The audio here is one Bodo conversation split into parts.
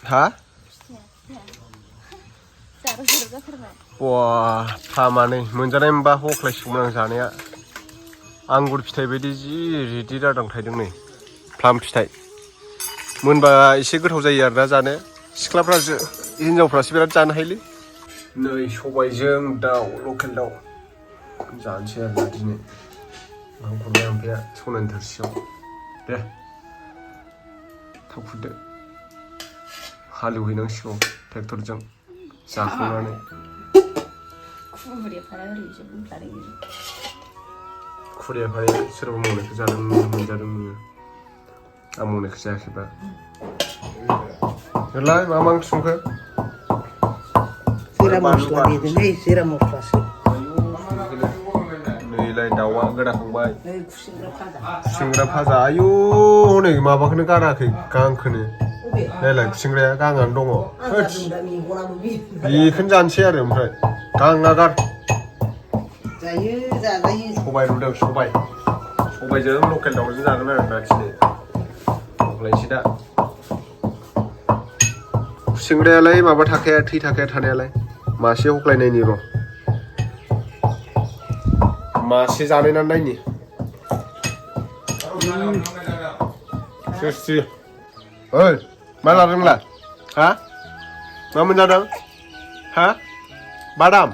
हा wah फामानै मोनजानाय मोनबा हख्लायसिगौमोन आं जानाया आंगुर फिथाइ बायदि जि रिदि रादां थायदों नै प्लाम फिथाइ मोनबा एसे गोथाव जायो आरोना जानो सिख्लाफ्रा हिनजावफ्रासो बिराद जानो हायोलै नै सबायजों दाउ लकेल दाउ जानोसै आरोना दिनै आं खरबाय ओमफ्राय सनानि थोरसियाव दे थाव फुदो हालेवहैनांसिगौ ट्रेक्टरजों जाखांनानै खुरिया फारि सोरबा मावनायखौ जादों मोनजादों नोङो आं मावनायखौ जायाखैबा नोंलाय मा मा ओंख्रि संखो जिरा मस्ला देदोंहाय जिरा मस्लासो नैलाय दाउआ गोदाखांबाय खुसेंग्रा फाजा आयु हनै माबाखौनो गाराखै गांखौनो नायलाय खुसेंग्राया गांआनो दङ बेखौनो जानोसै आरो ओमफ्राय गाङा गार जायो जाजायो सबाय रुदों सबायजों लकेल दाउजों जागोन आरो ना दिनै हख्लायनोसै दा खुसेंग्रायालाय माबा थाखाया थै थाखाया थानायालाय मासे हख्लायनायनि र' मासे जानायनानै नायनि सोरसि ओइ मा लादों नोंलाय हा मा मोनजादों हा बादाम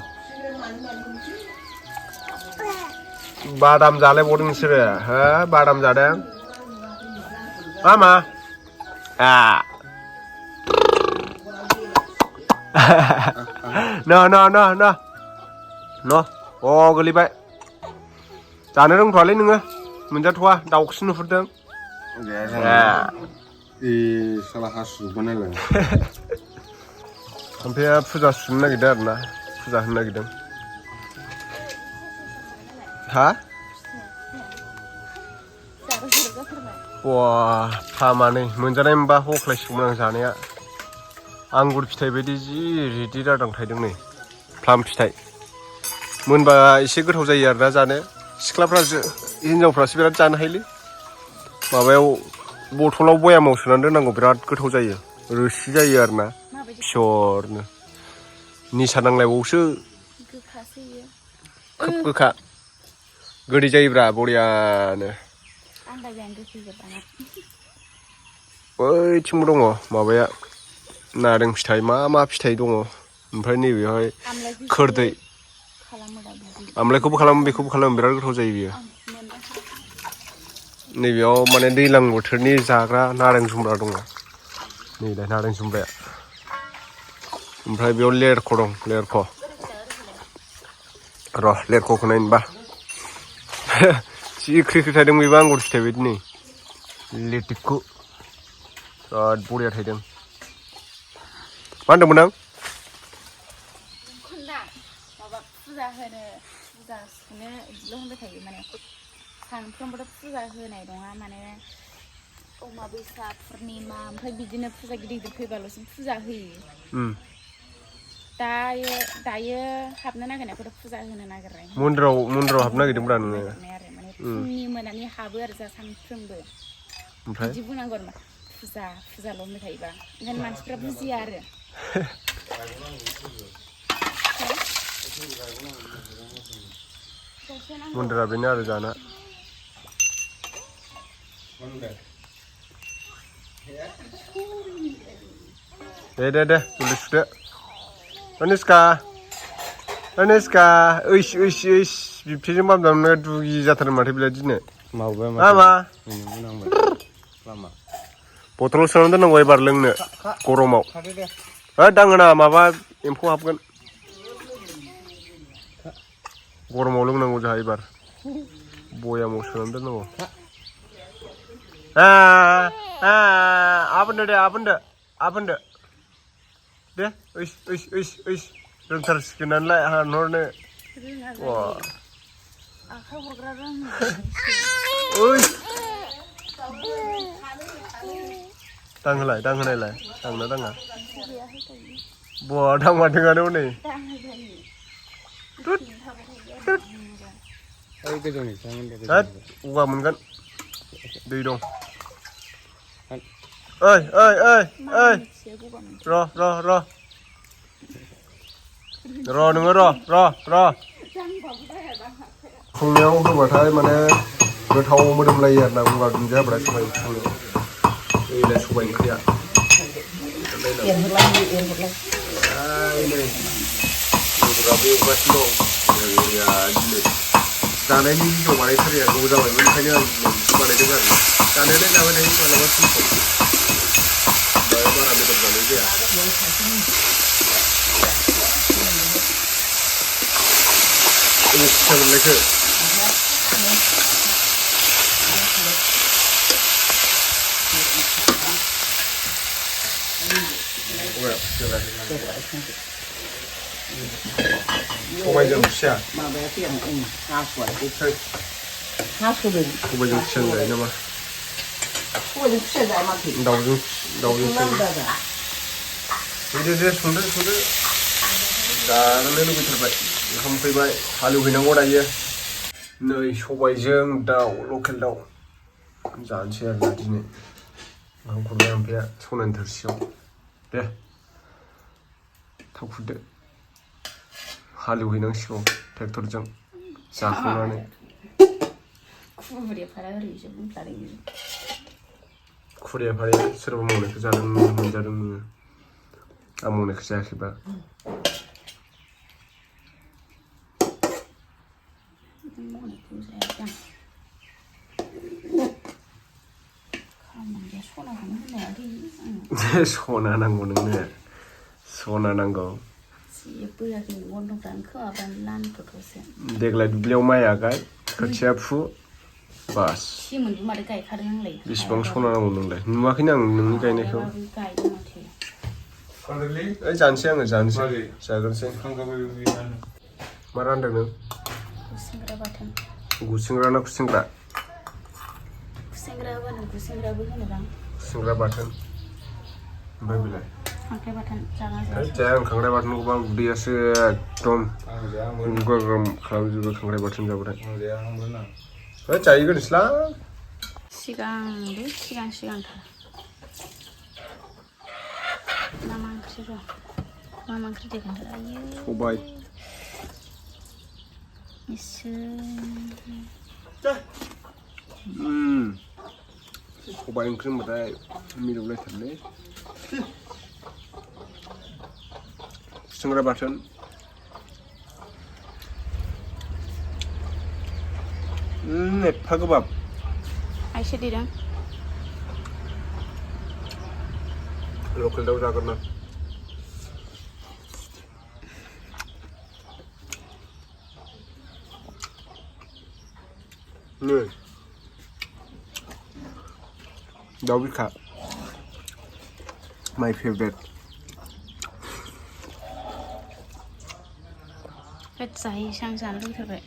बादाम जालायबावदों नोंसोरो हो बादाम जादों मा न' गोलैबाय जानो रोंथ'वालै नोङो मोनजाथ'वा दाउखौसो नुहुरदों साला हासुजोब्बाय नालाय ओमफ्राय फुजा सुनो नागिरदों आरोना फुजा होनो नागिरदों हा wah फामानै मोनजानाय मोनबा हख्लायसिगौमोन आं जानाया आंगुर फिथाइ बायदि जि रिदि रादां थायदों नै प्लाम फिथाइ मोनबा एसे गोथाव जायो आरोना जानो सिख्लाफ्रा हिनजावफ्रासो बिराद जानो हायोलै माबायाव बथलाव बयामाव सोनानै दोननांगौ बिराद गोथाव जायो रोसि जायो आरोना फियरनो निसा नांलायबावसो खोब गोखा गोदै जायोब्रा बरियानो बैथिंबो दङ माबाया नारें फिथाइ मा फिथाइ दङ ओमफ्राय नैबेहाय खोरदै आमलायखौबो खालामो बेखौबो खालामो बिराद गोथाव जायो बियो नैबेयाव माने दैज्लां बोथोरनि जाग्रा नारें जुमब्रा दङ नैलाय नारें जुमब्राया ओमफ्राय बेयाव लेरख' दं लेरख' र' लेरख'खौ नायनोबा जि ख्रि ख्रि थायदों बेबो आंगुर फिथाइ बायदि नै लेटिकु बिराद बरिया थायदों मा होनदोंमोन आं फुजा सुनो इदिल' होनबाय थायो माने सानफ्रोमबोथ' फुजा होनाय नङा माने अमाबैसा पुर्निमा ओमफ्राय बिदिनो फुजा गिदिर गिदिर फैबाल'सो फुजा होयो दायो हाबनो नागिरनायखौथ' फुजा होनो नागिरनाय मन्दिराव हाबनो नागिरदोंब्रा नोङो आरो माने फुंनि मोनानि हाबो आरो जा सानफ्रोमबो बिदि बुंनांगौ आरो फुजाल' होनबाय थायोबा ओंखायनो मानसिफ्रा बुजिया आरो मन्दिरा बेनो आरो जाना दे जल्दि सुदो अनुष्का बिबथैजों बामजानो दुगि जाथारो माथो बिलाय दिनै मा बथलाव सोनानै दोननांगौ एबार लोंनो गरमाव दाङो ना माबा एम्फौ हाबगोन गरमाव लोंनांगौ जोंहा एबार बयामाव सोनानै दोननांगौ आबोनदो दे रोंथारसिगोन नालाय हानहरनो आखाइ हरग्रा दांहोनायलाय दांना दाङा बहा दांमारदोंआनो हनै गगा मोनगोन दै दं संनायाव होबाथाय माने गोथाव मोदोमलायो आरोना गंगार दुन्दिया होबाथाय सबाइ संनायाव ओइलाय सबाइ ओंख्रिया एरहरलाय नै बेदराबो एवगासिनो दं दिनै जानायनि भिडिअ बानायथारो आं गोबाव जाबायमोन ओंखायनो आं दिनै बानायदों आरो जानायालाय जाबाय थायो मालाबा समफ्राव बारा बेदर जानाय जाया खुसिया मोननायखौ सबाइजों खुसिया माबायाखै आं हासुवाखै हासुदों सबाइजों खुसिया जायो नामा सबाइजों खुसिया जाया माथो दाउजों दे संदो जानो लुबैथारबाय ओंखाम फैबाय हालेवहैनांगौ दायो नै सबाइजों दाउ लकेल दाउ जानोसै आरोना दिनै ओंखाम खुरबाय ओमफ्राय सनानि थोरसियाव दे थाव खुरदो हालेवहैनांसिगौ ट्रेक्टरजों जाखांनानै खुरिया फारिया सोरबा मावनायखौ जादों मोनजादों नोङो आं मावनायखौ जायाखैबा सना नांगौ नोंनो सना नांगौ देग्लाय दुब्लियाव माइ आगाय खोथिया फु बास बेसेबां सना नांगौ नोंलाय नुवाखैनो आं नोंनि गायनायखौ ओइ जानोसै आङो जाग्रोसै मा रानदों नों गुसेंग्रा ना खुसेंग्रा खुसेंग्रा बाथोन ओमफ्राय बेलाय जाया आं खांख्राइ बाथोनखौबा आं उदैयासो एकदम गरम खालामजोबो खांख्राइ बाथोन जाबाथाय जायो गोनोसैलां सिगांथार मा ओंख्रि दे खोन्थालायो सबाइ सबाइ ओंख्रि होनबाथाय मिलौलायथारलै खुसेंग्रा बाथोन एफा गोबाब आइसो देदों लकेल दाउ जागोन ना नै दाउ बिखा माय फेभरेट जाहैसां जानो लुबैथारबाय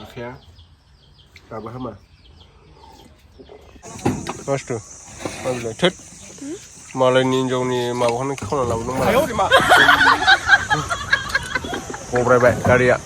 आखाया दाबो हामा मास्थु मा बिलाय थोद मालायनि हिन्जावनि माबाखौनो खावना लाबोदों गब्रायबाय गारिया